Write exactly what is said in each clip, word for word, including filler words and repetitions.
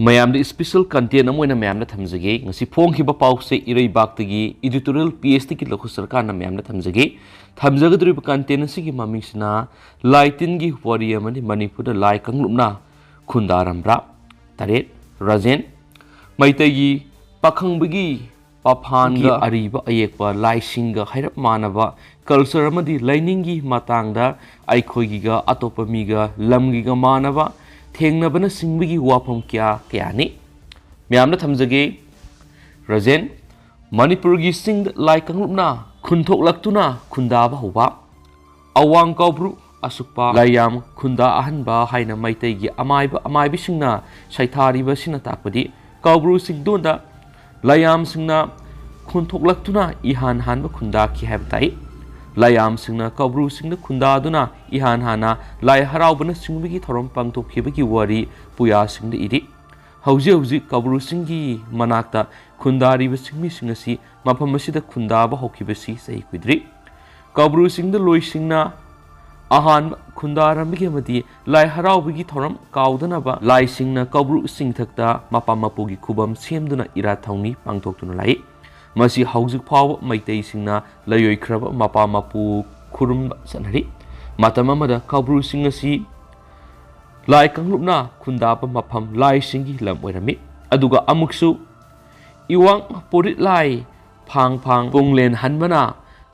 ꯃꯌꯥꯝꯗ special content ꯑꯃ ꯑꯣꯏꯅ ꯃꯌꯥꯝꯗ ꯊꯝꯖꯒꯦ꯫ ꯉꯁꯤ ꯐꯣꯡꯈꯤꯕ ꯄꯥꯎꯁꯦ ꯏꯔꯩꯕꯥꯛꯇꯒꯤ editorial pageꯇꯒꯤ ꯂꯧꯈꯠꯆꯔꯀꯥꯟꯗ ꯃꯌꯥꯝꯗ ꯊꯝꯖꯒꯦ꯫ ꯊꯝꯖꯒꯗꯧꯔꯤꯕ content ꯑꯁꯤꯒꯤ ꯃꯃꯤꯡꯁꯤꯅ ꯂꯥꯏ ꯇꯤꯟꯒꯤ ꯋꯥꯔꯤ ꯑꯃꯅꯤ꯫ ꯃꯅꯤꯄꯨꯔꯗ ꯂꯥꯏ ꯀꯥꯡꯂꯨꯞꯅ ꯈꯨꯟꯗꯥꯔꯝꯕ꯭ꯔꯥ? ꯇꯔꯦꯠ, ꯔꯥꯖꯦꯟ꯫ ꯃꯩꯇꯩꯒꯤ ꯄꯥꯈꯪꯕꯒꯤ ꯄꯥꯐꯥꯟꯒ ꯑꯔꯤꯕ ꯑꯌꯦꯛꯄ ꯂꯥꯏꯁꯤꯡꯒ ꯍꯥꯏꯔꯞ ꯃꯥꯟꯅꯕ culture ꯑꯃꯗꯤ ꯂꯥꯏꯅꯤꯡꯒꯤ ꯃꯇꯥꯡꯗ ꯑꯩꯈꯣꯏꯒꯤꯒ ꯑꯇꯣꯞꯄ ꯃꯤꯒ ꯂꯝꯒꯤꯒ ꯃꯥꯟꯅꯕ ꯊꯦꯡꯅꯕꯅꯆꯤꯡꯕꯒꯤ ꯋꯥꯐꯝ ꯀꯌꯥ ꯀꯌꯥꯅꯤ꯫ ꯃꯌꯥꯝꯗ ꯊꯝꯖꯒꯦ꯫ ꯔꯥꯖꯦꯟ, ꯃꯅꯤꯄꯨꯔꯒꯤ ꯆꯤꯡꯗ ꯂꯥꯏ ꯀꯥꯡꯂꯨꯞꯅ ꯈꯨꯟꯊꯣꯛꯂꯛꯇꯨꯅ ꯈꯨꯟꯗꯥꯕ ꯍꯧꯕ꯫ ꯑꯋꯥꯡ ꯀꯥꯎꯕ꯭ꯔꯨ ꯑꯁꯨꯛꯄ ꯂꯥꯏꯌꯥꯝ ꯈꯨꯟꯗꯥ ꯑꯍꯟꯕ ꯍꯥꯏꯅ ꯃꯩꯇꯩꯒꯤ ꯑꯃꯥꯏꯕ ꯑꯃꯥꯏꯕꯤꯁꯤꯡꯅ ꯁꯩꯊꯥꯔꯤꯕ ꯑꯁꯤꯅ ꯇꯥꯛꯄꯗꯤ ꯀꯥꯎꯕ꯭ꯔꯨ ꯆꯤꯡꯗꯣꯟꯗ ꯂꯥꯏꯌꯥꯝꯁꯤꯡꯅ ꯈꯨꯟꯊꯣꯛꯂꯛꯇꯨꯅ ꯏꯍꯥꯟ ꯍꯥꯟꯕ ꯈꯨꯟꯗꯥꯈꯤ ꯍꯥꯏꯕ ꯇꯥꯛꯏ꯫ ꯂꯥꯏꯌꯥꯝꯁꯤꯡꯅ ꯀꯥꯎꯕ꯭ꯔꯨ ꯆꯤꯡꯗ ꯈꯨꯟꯗꯥꯗꯨꯅ ꯏꯍꯥꯟ ꯍꯥꯟꯅ ꯂꯥꯏ ꯍꯔꯥꯎꯕꯅꯆꯤꯡꯕꯒꯤ ꯊꯧꯔꯝ ꯄꯥꯡꯊꯣꯛꯈꯤꯕꯒꯤ ꯋꯥꯔꯤ ꯄꯨꯌꯥꯁꯤꯡꯗ ꯏꯔꯤ꯫ ꯍꯧꯖꯤꯛ ꯍꯧꯖꯤꯛ ꯀꯥꯎꯕ꯭ꯔꯨ ꯆꯤꯡꯒꯤ ꯃꯅꯥꯛꯇ ꯈꯨꯟꯗꯥꯔꯤꯕ ꯆꯤꯡꯃꯤꯁꯤꯡ ꯑꯁꯤ ꯃꯐꯝ ꯑꯁꯤꯗ ꯈꯨꯟꯗꯥꯕ ꯍꯧꯈꯤꯕꯁꯤ ꯆꯍꯤ ꯀꯨꯏꯗ꯭ꯔꯤ꯫ ꯀꯥꯎꯕ꯭ꯔꯨ ꯆꯤꯡꯗ ꯂꯣꯏꯁꯤꯡꯅ ꯑꯍꯥꯟꯕ ꯈꯨꯟꯗꯥꯔꯝꯕꯒꯤ ꯑꯃꯗꯤ ꯂꯥꯏ ꯍꯔꯥꯎꯕꯒꯤ ꯊꯧꯔꯝ ꯀꯥꯎꯗꯅꯕ ꯂꯥꯏꯁꯤꯡꯅ ꯀꯥꯎꯕ꯭ꯔꯨ ꯆꯤꯡꯊꯛꯇ ꯃꯄꯥ ꯃꯄꯨꯒꯤ ꯈꯨꯕꯝ ꯁꯦꯝꯗꯨꯅ ꯏꯔꯥꯠ ꯊꯧꯅꯤ ꯄꯥꯡꯊꯣꯛꯇꯨꯅ ꯂꯥꯛꯏ꯫ ꯃꯁꯤ ꯍꯧꯖꯤꯛ ꯐꯥꯎꯕ ꯃꯩꯇꯩꯁꯤꯡꯅ ꯂꯥꯏꯑꯣꯏꯈ꯭ꯔꯕ ꯃꯄꯥ ꯃꯄꯨ ꯈꯨꯔꯨꯝꯕ ꯆꯠꯅꯔꯤ꯫ ꯃꯇꯝ ꯑꯃꯗ ꯀꯥꯎꯕ꯭ꯔꯨ ꯆꯤꯡ ꯑꯁꯤ ꯂꯥꯏ ꯀꯥꯡꯂꯨꯞꯅ ꯈꯨꯟꯗꯥꯕ ꯃꯐꯝ, ꯂꯥꯏꯁꯤꯡꯒꯤ ꯂꯝ ꯑꯣꯏꯔꯝꯃꯤ꯫ ꯑꯗꯨꯒ ꯑꯃꯨꯛꯁꯨ ꯏꯋꯥꯡ ꯄꯨꯔꯤꯠ ꯂꯥꯏ ꯐꯥꯡ ꯐꯥꯡ ꯄꯣꯡꯂꯦꯟ ꯍꯟꯕꯅ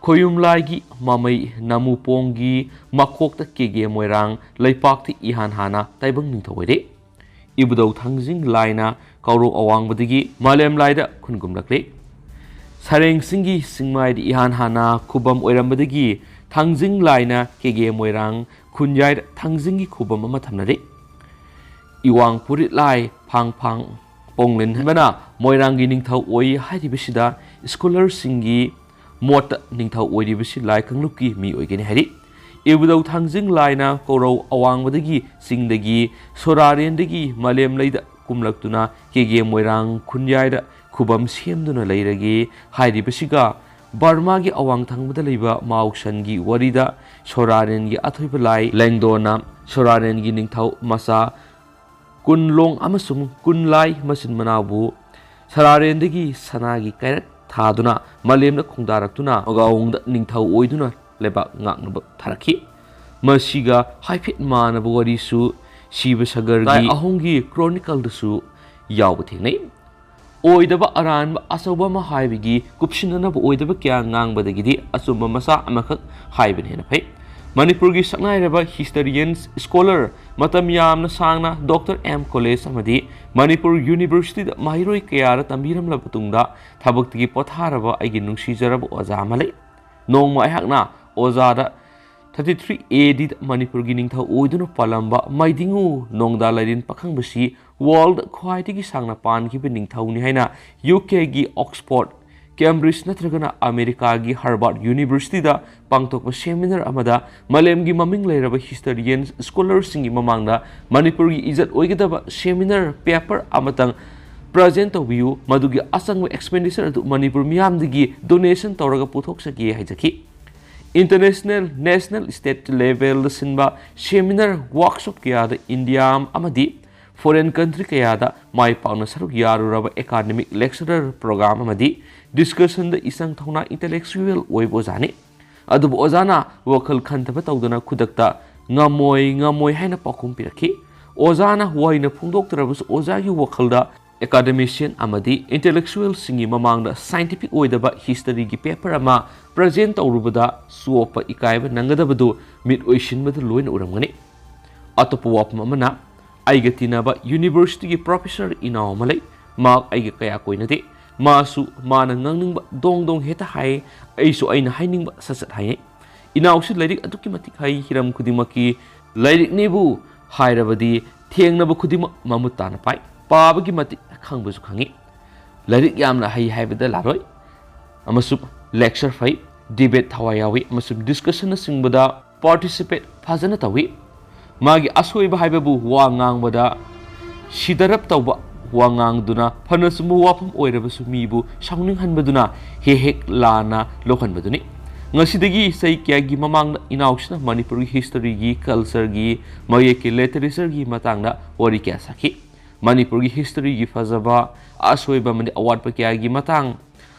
ꯈꯣꯌꯨꯝ ꯂꯥꯏꯒꯤ ꯃꯃꯩ ꯅꯃꯨꯄꯣꯡꯒꯤ ꯃꯀꯣꯛꯇ ꯀꯦꯒꯦ ꯃꯣꯏꯔꯥꯡ ꯂꯩꯄꯥꯛꯇ ꯏꯍꯥꯟ ꯍꯥꯟꯅ ꯇꯥꯏꯕꯪ ꯅꯤꯡꯊꯧ ꯑꯣꯏꯔꯦ꯫ ꯏꯕꯨꯙꯧ ꯊꯥꯡꯖꯤꯡ ꯂꯥꯏꯅ ꯀꯧꯔꯧ ꯑꯋꯥꯡꯕꯗꯒꯤ ꯃꯥꯂꯦꯝ ꯂꯥꯏꯗ ꯈꯨꯟꯒꯨꯝꯂꯛꯂꯤ꯫ ꯁꯔꯦꯡꯁꯤꯡꯒꯤ ꯆꯤꯡꯃꯥꯏꯗ ꯏꯍꯥꯟ ꯍꯥꯟꯅ ꯈꯨꯕꯝ ꯑꯣꯏꯔꯝꯕꯗꯒꯤ ꯊꯥꯡꯖꯤꯡ ꯂꯥꯏꯅ ꯀꯦꯒꯦ ꯃꯣꯏꯔꯥꯡ ꯈꯨꯟꯌꯥꯏꯗ ꯊꯥꯡꯖꯤꯡꯒꯤ ꯈꯨꯕꯝ ꯑꯃ ꯊꯝꯅꯔꯤ꯫ ꯏꯋꯥꯡ ꯄꯨꯔꯤꯠ ꯂꯥꯏ ꯐꯥꯡ ꯐꯥꯡ ꯄꯣꯡꯂꯤꯟ ꯍꯟꯕꯅ ꯃꯣꯏꯔꯥꯡꯒꯤ ꯅꯤꯡꯊꯧ ꯑꯣꯏ ꯍꯥꯏꯔꯤꯕꯁꯤꯗ ꯁ꯭ꯀꯣꯂꯔꯁꯤꯡꯒꯤ ꯃꯣꯠꯇ ꯅꯤꯡꯊꯧ ꯑꯣꯏꯔꯤꯕꯁꯤ ꯂꯥꯏ ꯀꯥꯡꯂꯨꯞꯀꯤ ꯃꯤ ꯑꯣꯏꯒꯅꯤ ꯍꯥꯏꯔꯤ꯫ ꯏꯕꯨꯙꯧ ꯊꯥꯡꯖꯤꯡ ꯂꯥꯏꯅ ꯀꯧꯔꯧ ꯑꯋꯥꯡꯕꯗꯒꯤ ꯆꯤꯡꯗꯒꯤ ꯁꯣꯔꯥꯔꯦꯟꯗꯒꯤ ꯃꯥꯂꯦꯝ ꯂꯩꯗ ꯀꯨꯝꯂꯛꯇꯨꯅ ꯀꯦꯒꯦ ꯃꯣꯏꯔꯥꯡ ꯈꯨꯟꯌꯥꯏꯗ ꯈꯨꯕꯝ ꯁꯦꯝꯗꯨꯅ ꯂꯩꯔꯒꯦ ꯍꯥꯏꯔꯤꯕꯁꯤꯒ ꯕꯔꯃꯥꯒꯤ ꯑꯋꯥꯡ ꯊꯪꯕꯗ ꯂꯩꯕ ꯃꯥꯎꯁꯟꯒꯤ ꯋꯥꯔꯤꯗ ꯁꯣꯔꯥꯔꯦꯟꯒꯤ ꯑꯊꯣꯏꯕ ꯂꯥꯏ ꯂꯦꯡꯗꯣꯟꯅ ꯁꯣꯔꯥꯔꯦꯟꯒꯤ ꯅꯤꯡꯊꯧ ꯃꯆꯥ ꯀꯨꯟꯂꯣꯡ ꯑꯃꯁꯨꯡ ꯀꯨꯟꯂꯥꯏ ꯃꯆꯤꯟ ꯃꯅꯥꯎꯕꯨ ꯁꯔꯥꯔꯦꯟꯗꯒꯤ ꯁꯅꯥꯒꯤ ꯀꯩꯔꯛ ꯊꯥꯗꯨꯅ ꯃꯥꯂꯦꯝꯗ ꯈꯣꯡꯗꯥꯔꯛꯇꯨꯅ ꯃꯒꯥꯎꯡꯗ ꯅꯤꯡꯊꯧ ꯑꯣꯏꯗꯨꯅ ꯂꯩꯕꯥꯛ ꯉꯥꯛꯅꯕ ꯊꯥꯔꯛꯈꯤ꯫ ꯃꯁꯤꯒ ꯍꯥꯏꯐꯦꯠ ꯃꯥꯟꯅꯕ ꯋꯥꯔꯤꯁꯨ ꯁꯤꯕ ꯁꯒꯔꯒꯤ ꯇꯥꯏ ꯑꯍꯨꯝꯒꯤ ꯀ꯭ꯔꯣꯅꯤꯀꯜꯗꯁꯨ ꯌꯥꯎꯕ ꯊꯦꯡꯅꯩ꯫ ꯑꯣꯏꯗꯕ ꯑꯔꯥꯟꯕ ꯑꯆꯧꯕ ꯑꯃ ꯍꯥꯏꯕꯒꯤ ꯀꯨꯞꯁꯤꯟꯅꯅꯕ ꯑꯣꯏꯗꯕ ꯀꯌꯥ ꯉꯥꯡꯕꯗꯒꯤꯗꯤ ꯑꯆꯨꯝꯕ ꯃꯆꯥ ꯑꯃꯈꯛ ꯍꯥꯏꯕꯅ ꯍꯦꯟꯅ ꯐꯩ꯫ ꯃꯅꯤꯄꯨꯔꯒꯤ ꯁꯛꯅꯥꯏꯔꯕ ꯍꯤꯁꯇꯔꯤꯌꯟ ꯁ꯭ꯀꯣꯂꯔ ꯃꯇꯝ ꯌꯥꯝꯅ ꯁꯥꯡꯅ ꯗꯣꯛꯇꯔ ꯑꯦꯝ ꯀꯣꯂꯦꯖ ꯑꯃꯗꯤ ꯃꯅꯤꯄꯨꯔ ꯌꯨꯅꯤꯚꯔꯁꯤꯇꯤꯗ ꯃꯍꯩꯔꯣꯏ ꯀꯌꯥꯗ ꯇꯝꯕꯤꯔꯝꯂꯕ ꯃꯇꯨꯡꯗ ꯊꯕꯛꯇꯒꯤ ꯄꯣꯊꯥꯔꯕ ꯑꯩꯒꯤ ꯅꯨꯡꯁꯤꯖꯔꯕ ꯑꯣꯖꯥ ꯑꯃ ꯂꯩ꯫ ꯅꯣꯡꯃ ꯑꯩꯍꯥꯛꯅ ꯑꯣꯖꯥꯗ ꯊꯥꯔꯇꯤ ꯊ꯭ꯔꯤ ꯑꯦ ꯗꯤꯗ ꯃꯅꯤꯄꯨꯔꯒꯤ ꯅꯤꯡꯊꯧ ꯑꯣꯏꯗꯨꯅ ꯄꯥꯜꯂꯝꯕ ꯃꯩꯗꯤꯡꯉꯨ ꯅꯣꯡꯗꯥ ꯂꯥꯏꯔꯦꯟ ꯄꯥꯈꯪꯕꯁꯤ ꯋꯥꯔꯜꯗ ꯈ꯭ꯋꯥꯏꯗꯒꯤ ꯁꯥꯡꯅ ꯄꯥꯟꯈꯤꯕ ꯅꯤꯡꯊꯧꯅꯤ ꯍꯥꯏꯅ ꯌꯨ ꯀꯦꯒꯤ ꯑꯣꯛꯁꯐꯣꯔꯗ, ꯀꯦꯝꯕ꯭ꯔꯤꯖ ꯅꯠꯇ꯭ꯔꯒꯅ ꯑꯃꯦꯔꯤꯀꯥꯒꯤ ꯍꯥꯔꯕꯥꯔꯗ ꯌꯨꯅꯤꯚꯔꯁꯤꯇꯤꯗ ꯄꯥꯡꯊꯣꯛꯄ ꯁꯦꯃꯤꯅꯥꯔ ꯑꯃꯗ ꯃꯥꯂꯦꯝꯒꯤ ꯃꯃꯤꯡ ꯂꯩꯔꯕ ꯍꯤꯁꯇꯔꯤꯌꯟ ꯁ꯭ꯀꯣꯂꯔꯁꯤꯡꯒꯤ ꯃꯃꯥꯡꯗ ꯃꯅꯤꯄꯨꯔꯒꯤ ꯏꯖꯠ ꯑꯣꯏꯒꯗꯕ ꯁꯦꯃꯤꯅꯥꯔ ꯄꯦꯄꯔ ꯑꯃꯇꯪ ꯄ꯭ꯔꯖꯦꯟ ꯇꯧꯕꯤꯌꯨ, ꯃꯗꯨꯒꯤ ꯑꯆꯪꯕ ꯑꯦꯛꯁꯄꯦꯟꯗꯤꯆꯔ ꯑꯗꯨ ꯃꯅꯤꯄꯨꯔ ꯃꯤꯌꯥꯝꯗꯒꯤ ꯗꯣꯅꯦꯁꯟ ꯇꯧꯔꯒ ꯄꯨꯊꯣꯛꯆꯒꯦ ꯍꯥꯏꯖꯈꯤ꯫ ꯏꯟꯇꯔꯅꯦꯁꯅꯦꯜ, ꯅꯦꯁꯅꯦꯜ, ꯁ꯭ꯇꯦꯠ ꯂꯦꯚꯦꯜꯗ ꯁꯤꯟꯕ ꯁꯦꯃꯤꯅꯥꯔ, ꯋꯥꯔꯛꯁꯣꯞ ꯀꯌꯥꯗ ꯏꯟꯗꯤꯌꯥ ꯑꯃꯗꯤ ꯐꯣꯔꯦꯟ ꯀꯟꯇ꯭ꯔꯤ ꯀꯌꯥꯗ ꯃꯥꯏ ꯄꯥꯛꯅ ꯁꯔꯨꯛ ꯌꯥꯔꯨꯔꯕ ꯑꯦꯀꯥꯗꯃꯤꯛ ꯂꯦꯛꯆꯔꯔ ꯄ꯭ꯔꯣꯒ꯭ꯔꯥꯝ ꯑꯃꯗꯤ ꯗꯤꯁꯀꯁꯟꯗ ꯏꯆꯪ ꯊꯧꯅꯥ ꯏꯟꯇꯦꯂꯦꯛꯆꯨꯋꯦꯜ ꯑꯣꯏꯕ ꯑꯣꯖꯥꯅꯤ꯫ ꯑꯗꯨꯕꯨ ꯑꯣꯖꯥꯅ ꯋꯥꯈꯜ ꯈꯟꯊꯕ ꯇꯧꯗꯅ ꯈꯨꯗꯛꯇ "ꯉꯝꯃꯣꯏ, ꯉꯝꯃꯣꯏ" ꯍꯥꯏꯅ ꯄꯥꯎꯈꯨꯝ ꯄꯤꯔꯛꯈꯤ꯫ ꯑꯣꯖꯥꯅ ꯋꯥꯍꯩꯅ ꯐꯣꯡꯗꯣꯛꯇ꯭ꯔꯕꯁꯨ ꯑꯣꯖꯥꯒꯤ ꯋꯥꯈꯜꯗ ꯑꯦꯀꯥꯗꯃꯤꯁꯤꯌꯟ ꯑꯃꯗꯤ ꯏꯟꯇꯦꯂꯦꯛꯆꯨꯋꯦꯜꯁꯤꯡꯒꯤ ꯃꯃꯥꯡꯗ ꯁꯥꯏꯟꯇꯤꯐꯤꯛ ꯑꯣꯏꯗꯕ ꯍꯤꯁꯇꯔꯤꯒꯤ ꯄꯦꯄꯔ ꯑꯃ ꯄ꯭ꯔꯖꯦꯟ ꯇꯧꯔꯨꯕꯗ ꯆꯣꯞꯄ ꯏꯀꯥꯏꯕ ꯅꯪꯒꯗꯕꯗꯨ ꯃꯤꯠ ꯑꯣꯏꯁꯤꯟꯕꯗ ꯂꯣꯏꯅ ꯎꯔꯝꯒꯅꯤ꯫ ꯑꯇꯣꯞꯄ ꯋꯥꯐꯝ ꯑꯃꯅ, ꯑꯩꯒ ꯇꯤꯟꯅꯕ ꯌꯨꯅꯤꯚꯔꯁꯤꯇꯤꯒꯤ ꯄ꯭ꯔꯣꯐꯦꯁꯔ ꯏꯅꯥꯎ ꯑꯃ ꯂꯩ꯫ ꯃꯍꯥꯛ ꯑꯩꯒ ꯀꯌꯥ ꯀꯣꯏꯅꯗꯦ꯫ ꯃꯥꯁꯨ ꯃꯥꯅ ꯉꯥꯡꯅꯤꯡꯕ ꯗꯣꯡ ꯗꯣꯡ ꯍꯦꯛꯇ ꯍꯥꯏ, ꯑꯩꯁꯨ ꯑꯩꯅ ꯍꯥꯏꯅꯤꯡꯕ ꯁꯠ ꯁꯠ ꯍꯥꯏꯌꯦ꯫ ꯏꯅꯥꯎꯁꯤ ꯂꯥꯏꯔꯤꯛ ꯑꯗꯨꯛꯀꯤ ꯃꯇꯤꯛ ꯍꯩ, ꯍꯤꯔꯝ ꯈꯨꯗꯤꯡꯃꯛꯀꯤ ꯂꯥꯏꯔꯤꯛꯅꯤꯕꯨ ꯍꯥꯏꯔꯕꯗꯤ ꯊꯦꯡꯅꯕ ꯈꯨꯗꯤꯡꯃꯛ ꯃꯃꯨꯠ ꯇꯥꯅ ꯄꯥꯏ꯫ ꯄꯥꯕꯒꯤ ꯃꯇꯤꯛ ꯈꯪꯕꯁꯨ ꯈꯪꯉꯤ꯫ ꯂꯥꯏꯔꯤꯛ ꯌꯥꯝꯅ ꯍꯩ ꯍꯥꯏꯕꯗ ꯂꯥꯜꯂꯣꯏ꯫ ꯑꯃꯁꯨꯡ ꯂꯦꯛꯆꯔ ꯐꯩ, ꯗꯤꯕꯦꯠ ꯊꯋꯥꯏ ꯌꯥꯎꯏ, ꯑꯃꯁꯨꯡ ꯗꯤꯁꯀꯁꯟꯅꯆꯤꯡꯕꯗ ꯄꯥꯔꯇꯤꯁꯤꯄꯦꯠ ꯐꯖꯅ ꯇꯧꯏ꯫ ꯃꯥꯒꯤ ꯑꯁꯣꯏꯕ ꯍꯥꯏꯕꯕꯨ ꯋꯥ ꯉꯥꯡꯕꯗ ꯁꯤꯗꯔꯞ ꯇꯧꯕ, ꯋꯥ ꯉꯥꯡꯗꯨꯅ ꯐꯅ ꯆꯨꯝꯕ ꯋꯥꯐꯝ ꯑꯣꯏꯔꯕꯁꯨ ꯃꯤꯕꯨ ꯁꯥꯎꯅꯤꯡꯍꯟꯕꯗꯨꯅ ꯍꯦꯛ ꯍꯦꯛ ꯂꯥꯟꯅ ꯂꯧꯍꯟꯕꯗꯨꯅꯤ꯫ ꯉꯁꯤꯗꯒꯤ ꯆꯍꯤ ꯀꯌꯥꯒꯤ ꯃꯃꯥꯡꯗ ꯏꯅꯥꯎꯁꯤꯅ ꯃꯅꯤꯄꯨꯔꯒꯤ historyꯒꯤ, cultureꯒꯤ, ꯃꯌꯦꯛꯀꯤ, literatureꯒꯤ ꯃꯇꯥꯡꯗ ꯋꯥꯔꯤ ꯀꯌꯥ ꯁꯥꯈꯤ꯫ ꯃꯅꯤꯄꯨꯔꯒꯤ historyꯒꯤ ꯐꯖꯕ, ꯑꯁꯣꯏꯕ ꯑꯃꯗꯤ ꯑꯋꯥꯠꯄ ꯀꯌꯥꯒꯤ ꯃꯇꯥꯡ,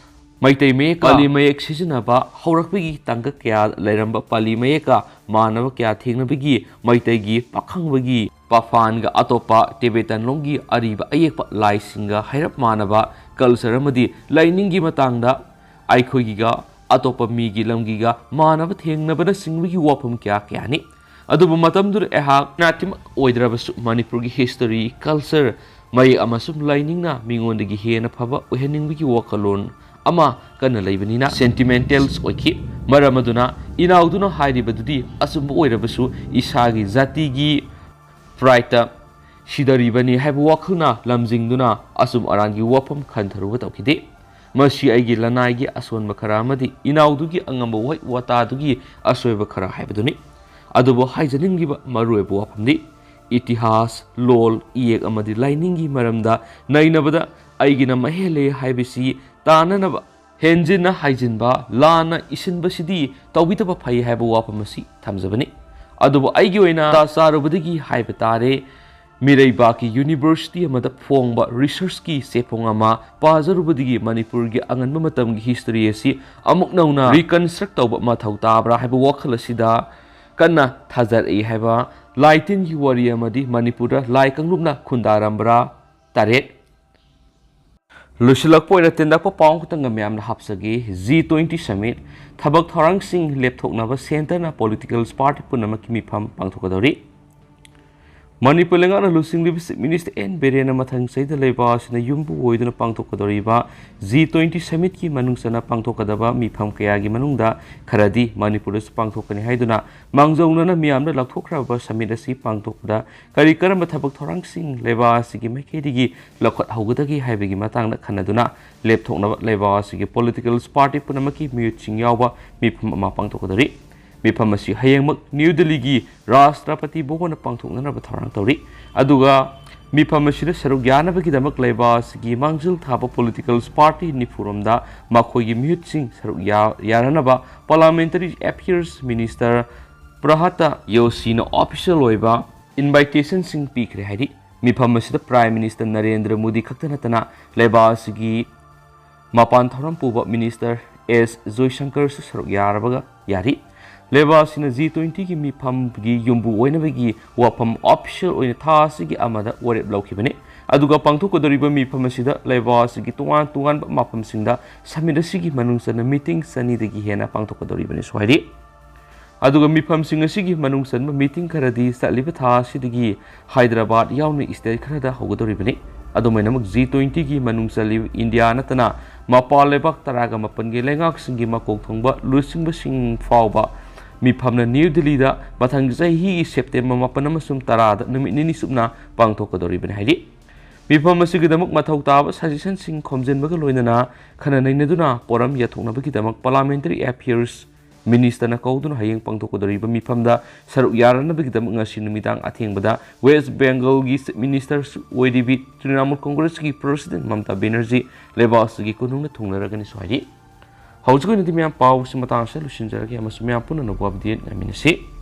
ꯃꯩꯇꯩ ꯃꯌꯦꯛꯀ ꯄꯥꯂꯤ ꯃꯌꯦꯛ ꯁꯤꯖꯤꯟꯅꯕ ꯍꯧꯔꯛꯄꯒꯤ ꯇꯥꯡꯀꯛ ꯀꯌꯥ ꯂꯩꯔꯝꯕ, ꯄꯥꯂꯤ ꯃꯌꯦꯛꯀ ꯃꯥꯟꯅꯕ ꯀꯌꯥ ꯊꯦꯡꯅꯕꯒꯤ, ꯃꯩꯇꯩꯒꯤ ꯄꯥꯈꯪꯕꯒꯤ ꯄꯥꯐꯥꯟꯒ ꯑꯇꯣꯞꯄ Tibetan ꯂꯣꯝꯒꯤ ꯑꯔꯤꯕ ꯑꯌꯦꯛꯄ ꯂꯥꯏꯁꯤꯡꯒ ꯍꯥꯏꯔꯞ ꯃꯥꯟꯅꯕ culture ꯑꯃꯗꯤ ꯂꯥꯏꯅꯤꯡꯒꯤ ꯃꯇꯥꯡꯗ ꯑꯩꯈꯣꯏꯒꯤꯒ ꯑꯇꯣꯞꯄ ꯃꯤꯒꯤ ꯂꯝꯒꯤꯒ ꯃꯥꯟꯅꯕ ꯊꯦꯡꯅꯕꯅꯆꯤꯡꯕꯒꯤ ꯋꯥꯐꯝ ꯀꯌꯥ ꯀꯌꯥꯅꯤ꯫ ꯑꯗꯨꯕꯨ ꯃꯇꯝꯗꯨꯗ ꯑꯩꯍꯥꯛ ꯅꯥꯇꯤꯃꯛ ꯑꯣꯏꯗ꯭ꯔꯕꯁꯨ ꯃꯅꯤꯄꯨꯔꯒꯤ history, culture, ꯃꯌꯦꯛ ꯑꯃꯁꯨꯡ ꯂꯥꯏꯅꯤꯡꯅ ꯃꯤꯉꯣꯟꯗꯒꯤ ꯍꯦꯟꯅ ꯐꯕ ꯑꯣꯏꯍꯟꯅꯤꯡꯕꯒꯤ ꯋꯥꯈꯜꯂꯣꯟ ꯑꯃ ꯀꯟꯅ ꯂꯩꯕꯅꯤꯅ sentimentals ꯑꯣꯏꯈꯤ꯫ ꯃꯔꯝ ꯑꯗꯨꯅ ꯏꯅꯥꯎꯗꯨꯅ ꯍꯥꯏꯔꯤꯕꯗꯨꯗꯤ ꯑꯆꯨꯝꯕ ꯑꯣꯏꯔꯕꯁꯨ ꯏꯁꯥꯒꯤ ꯖꯥꯇꯤꯒꯤ prideꯇ ꯁꯤꯗꯔꯤꯕꯅꯤ ꯍꯥꯏꯕ ꯋꯥꯈꯜꯅ ꯂꯝꯖꯤꯡꯗꯨꯅ ꯑꯆꯨꯝ ꯑꯔꯥꯟꯒꯤ ꯋꯥꯐꯝ ꯈꯟꯊꯔꯨꯕ ꯇꯧꯈꯤꯗꯦ꯫ ꯃꯁꯤ ꯑꯩꯒꯤ ꯂꯅꯥꯏꯒꯤ ꯑꯁꯣꯟꯕ ꯈꯔ ꯑꯃꯗꯤ ꯏꯅꯥꯎꯗꯨꯒꯤ ꯑꯉꯝꯕ ꯋꯥꯍꯩ ꯋꯥꯇꯥꯗꯨꯒꯤ ꯑꯁꯣꯏꯕ ꯈꯔ ꯍꯥꯏꯕꯗꯨꯅꯤ꯫ ꯑꯗꯨꯕꯨ ꯍꯥꯏꯖꯅꯤꯡꯂꯤꯕ ꯃꯔꯨꯑꯣꯏꯕ ꯋꯥꯐꯝꯗꯤ ꯏꯇꯤꯍꯥꯁ, ꯂꯣꯜ, ꯏꯌꯦꯛ ꯑꯃꯗꯤ ꯂꯥꯏꯅꯤꯡꯒꯤ ꯃꯔꯝꯗ ꯅꯩꯅꯕꯗ ꯑꯩꯒꯤꯅ ꯃꯍꯦꯜꯂꯦ ꯍꯥꯏꯕꯁꯤ ꯇꯥꯅꯅꯕ ꯍꯦꯟꯖꯤꯟꯅ ꯍꯥꯏꯖꯤꯟꯕ, ꯂꯥꯟꯅ ꯏꯁꯤꯟꯕꯁꯤꯗꯤ ꯇꯧꯕꯤꯗꯕ ꯐꯩ ꯍꯥꯏꯕ ꯋꯥꯐꯝ ꯑꯁꯤ ꯊꯝꯖꯕꯅꯤ꯫ ꯑꯗꯨꯕꯨ ꯑꯩꯒꯤ ꯑꯣꯏꯅ ꯇꯥ ꯆꯥꯔꯨꯕꯗꯒꯤ ꯍꯥꯏꯕ ꯇꯥꯔꯦ, ꯃꯤꯔꯩꯕꯥꯛꯀꯤ university ꯑꯃꯗ ꯐꯣꯡꯕ researchꯀꯤ ꯆꯦꯐꯣꯡ ꯑꯃ ꯄꯥꯖꯔꯨꯕꯗꯒꯤ ꯃꯅꯤꯄꯨꯔꯒꯤ ꯑꯉꯟꯕ ꯃꯇꯝꯒꯤ history ꯑꯁꯤ ꯑꯃꯨꯛ ꯅꯧꯅ reconstruct ꯇꯧꯕ ꯃꯊꯧ ꯇꯥꯕ꯭ꯔꯥ ꯍꯥꯏꯕ ꯋꯥꯈꯜ ꯑꯁꯤꯗ ꯀꯟꯅ ꯊꯥꯖꯔꯛꯏ ꯍꯥꯏꯕ ꯂꯥꯏꯇꯤꯟꯒꯤ ꯋꯥꯔꯤ ꯑꯃꯗꯤ ꯃꯅꯤꯄꯨꯔꯗ ꯂꯥꯏ ꯀꯥꯡꯂꯨꯞꯅ ꯈꯨꯟꯗꯥꯔꯝꯕ꯭ꯔꯥ? ꯇꯔꯦꯠ꯫ ꯂꯣꯏꯁꯤꯜꯂꯛꯄ ꯑꯣꯏꯅ ꯇꯦꯟꯗꯛꯄ ꯄꯥꯎ ꯑꯃꯈꯛꯇꯪꯒ ꯃꯌꯥꯝꯅ ꯍꯥꯞꯆꯒꯦ꯫ G twenty summit ꯊꯕꯛ ꯊꯧꯔꯥꯡꯁꯤꯡ ꯂꯦꯞꯊꯣꯛꯅꯕ centreꯅ political party ꯄꯨꯝꯅꯃꯛꯀꯤ ꯃꯤꯐꯝ ꯄꯥꯡꯊꯣꯛꯀꯗꯧꯔꯤ꯫ ꯃꯅꯤꯄꯨꯔ ꯂꯩꯉꯥꯛꯅ ꯂꯨꯆꯤꯡꯂꯤꯕ Chief Minister N ꯕꯤꯔꯦꯟꯅ ꯃꯊꯪ ꯆꯍꯤꯗ ꯂꯩꯕꯥꯛ ꯑꯁꯤꯅ ꯌꯨꯝꯕꯨ ꯑꯣꯏꯗꯨꯅ ꯄꯥꯡꯊꯣꯛꯀꯗꯧꯔꯤꯕ G twenty summitꯀꯤ ꯃꯅꯨꯡ ꯆꯟꯅ ꯄꯥꯡꯊꯣꯛꯀꯗꯕ ꯃꯤꯐꯝ ꯀꯌꯥꯒꯤ ꯃꯅꯨꯡꯗ ꯈꯔꯗꯤ ꯃꯅꯤꯄꯨꯔꯗꯁꯨ ꯄꯥꯡꯊꯣꯛꯀꯅꯤ ꯍꯥꯏꯗꯨꯅ ꯃꯥꯡꯖꯧꯅꯅ ꯃꯤꯌꯥꯝꯗ ꯂꯥꯎꯊꯣꯛꯈ꯭ꯔꯕ summit ꯑꯁꯤ ꯄꯥꯡꯊꯣꯛꯄꯗ ꯀꯔꯤ ꯀꯔꯝꯕ ꯊꯕꯛ ꯊꯧꯔꯥꯡꯁꯤꯡ ꯂꯩꯕꯥꯛ ꯑꯁꯤꯒꯤ ꯃꯥꯏꯀꯩꯗꯒꯤ ꯂꯧꯈꯠꯍꯧꯒꯗꯒꯦ ꯍꯥꯏꯕꯒꯤ ꯃꯇꯥꯡꯗ ꯈꯟꯅꯗꯨꯅ ꯂꯦꯞꯊꯣꯛꯅꯕ ꯂꯩꯕꯥꯛ ꯑꯁꯤꯒꯤ political party ꯄꯨꯝꯅꯃꯛꯀꯤ ꯃꯤꯍꯨꯠꯁꯤꯡ ꯌꯥꯎꯕ ꯃꯤꯐꯝ ꯑꯃ ꯄꯥꯡꯊꯣꯛꯀꯗꯧꯔꯤ꯫ ꯃꯤꯐꯝ ꯑꯁꯤ ꯍꯌꯦꯡꯃꯛ ꯅ꯭ꯌꯨ ꯗꯤꯜꯂꯤꯒꯤ ꯔꯥꯁꯇ꯭ꯔꯄꯇꯤ ꯚꯕꯟꯗ ꯄꯥꯡꯊꯣꯛꯅꯅꯕ ꯊꯧꯔꯥꯡ ꯇꯧꯔꯤ꯫ ꯑꯗꯨꯒ ꯃꯤꯐꯝ ꯑꯁꯤꯗ ꯁꯔꯨꯛ ꯌꯥꯅꯕꯒꯤꯗꯃꯛ ꯂꯩꯕꯥꯛ ꯑꯁꯤꯒꯤ ꯃꯥꯡꯖꯤꯜ ꯊꯥꯕ political party ꯅꯤꯐꯨꯔꯣꯝꯗ ꯃꯈꯣꯏꯒꯤ ꯃꯤꯍꯨꯠꯁꯤꯡ ꯁꯔꯨꯛ ꯌꯥ-, ꯌꯥꯅꯅꯕ Parliamentary Affairs Minister ꯄ꯭ꯔꯍꯥꯇ ꯌꯣꯁꯤꯅ official ꯑꯣꯏꯕ invitationꯁꯤꯡ ꯄꯤꯈ꯭ꯔꯦ ꯍꯥꯏꯔꯤ꯫ ꯃꯤꯐꯝ ꯑꯁꯤꯗ Prime Minister ꯅꯔꯦꯟꯗ꯭ꯔ ꯃꯣꯗꯤ ꯈꯛꯇ ꯅꯠꯇꯅ ꯂꯩꯕꯥꯛ ꯑꯁꯤꯒꯤ ꯃꯄꯥꯟ ꯊꯧꯔꯝ ꯄꯨꯕ Minister ꯑꯦꯁ ꯖꯣꯏꯁꯪꯀꯔꯁꯨ ꯁꯔꯨꯛ ꯌꯥꯔꯕꯒ ꯌꯥꯔꯤ꯫ ꯂꯩꯕꯥꯛ ꯑꯁꯤꯅ G twentyꯒꯤ ꯃꯤꯐꯝꯒꯤ ꯌꯨꯝꯕꯨ ꯑꯣꯏꯅꯕꯒꯤ ꯋꯥꯐꯝ official ꯑꯣꯏꯅ ꯊꯥ ꯑꯁꯤꯒꯤ ꯑꯃꯗ ꯋꯥꯔꯦꯞ ꯂꯧꯈꯤꯕꯅꯤ꯫ ꯑꯗꯨꯒ ꯄꯥꯡꯊꯣꯛꯀꯗꯧꯔꯤꯕ ꯃꯤꯐꯝ ꯑꯁꯤꯗ ꯂꯩꯕꯥꯛ ꯑꯁꯤꯒꯤ ꯇꯣꯉꯥꯟ ꯇꯣꯉꯥꯟꯕ ꯃꯐꯝꯁꯤꯡꯗ summit ꯑꯁꯤꯒꯤ ꯃꯅꯨꯡ ꯆꯟꯅ meeting ꯆꯅꯤꯗꯒꯤ ꯍꯦꯟꯅ ꯄꯥꯡꯊꯣꯛꯀꯗꯧꯔꯤꯕꯅꯤꯁꯨ ꯍꯥꯏꯔꯤ꯫ ꯑꯗꯨꯒ ꯃꯤꯐꯝꯁꯤꯡ ꯑꯁꯤꯒꯤ ꯃꯅꯨꯡ ꯆꯟꯕ meeting ꯈꯔꯗꯤ ꯆꯠꯂꯤꯕ ꯊꯥ ꯑꯁꯤꯗꯒꯤ ꯍꯥꯏꯗ꯭ꯔꯕꯥꯗ ꯌꯥꯎꯅ state ꯈꯔꯗ ꯍꯧꯒꯗꯧꯔꯤꯕꯅꯤ꯫ ꯑꯗꯨꯃꯥꯏꯅꯃꯛ G twentyꯒꯤ ꯃꯅꯨꯡ ꯆꯜꯂꯤꯕ ꯏꯟꯗꯤꯌꯥ ꯅꯠꯇꯅ ꯃꯄꯥꯟ ꯂꯩꯕꯥꯛ ꯇꯔꯥꯒ ꯃꯥꯄꯟꯒꯤ ꯂꯩꯉꯥꯛꯁꯤꯡꯒꯤ ꯃꯀꯣꯛ ꯊꯣꯡꯕ ꯂꯨꯆꯤꯡꯕꯁꯤꯡ ꯐꯥꯎꯕ ꯃꯤꯐꯝꯅ ꯅ꯭ꯌꯨ ꯗꯤꯜꯂꯤꯗ ꯃꯊꯪꯒꯤ ꯆꯍꯤꯒꯤ September ꯃꯥꯄꯟ ꯑꯃꯁꯨꯡ ꯇꯔꯥꯗ ꯅꯨꯃꯤꯠ ꯅꯤꯅꯤ ꯆꯨꯞꯅ ꯄꯥꯡꯊꯣꯛꯀꯗꯧꯔꯤꯕꯅꯤ ꯍꯥꯏꯔꯤ꯫ ꯃꯤꯐꯝ ꯑꯁꯤꯒꯤꯗꯃꯛ ꯃꯊꯧ ꯇꯥꯕ suggestionꯁꯤꯡ ꯈꯣꯝꯖꯤꯟꯕꯒ ꯂꯣꯏꯅꯅ ꯈꯟꯅ ꯅꯩꯅꯗꯨꯅ ꯄꯣꯔꯝ ꯌꯥꯊꯣꯛꯅꯕꯒꯤꯗꯃꯛ Parliamentary Affairs Ministerꯅ ꯀꯧꯗꯨꯅ ꯍꯌꯦꯡ ꯄꯥꯡꯊꯣꯛꯀꯗꯧꯔꯤꯕ ꯃꯤꯐꯝꯗ ꯁꯔꯨꯛ ꯌꯥꯔꯅꯕꯒꯤꯗꯃꯛ ꯉꯁꯤ ꯅꯨꯃꯤꯗꯥꯡ ꯑꯊꯦꯡꯕꯗ West Bengalꯒꯤ Chief Minister ꯑꯣꯏꯔꯤꯕꯤ Trinamool ꯀꯣꯡꯒ꯭ꯔꯦꯁꯀꯤ President ꯃꯃꯇꯥ Banerjee ꯂꯩꯕꯥꯛ ꯑꯁꯤꯒꯤ ꯀꯣꯅꯨꯡꯗ ꯊꯨꯡꯂꯔꯒꯅꯤꯁꯨ ꯍꯥꯏꯔꯤ꯫ ꯍꯧꯖꯤꯛ ꯑꯣꯏꯅꯗꯤ ꯃꯌꯥꯝ ꯄꯥꯎꯁꯤ ꯃꯇꯥꯡ ꯑꯁꯤꯗ ꯂꯣꯏꯁꯤꯟꯖꯔꯒꯦ ꯑꯃꯁꯨꯡ ꯃꯌꯥꯝ ꯄꯨꯟꯅ ꯑꯅꯧꯕ update ꯉꯥꯏꯃꯤꯟꯅꯁꯤ꯫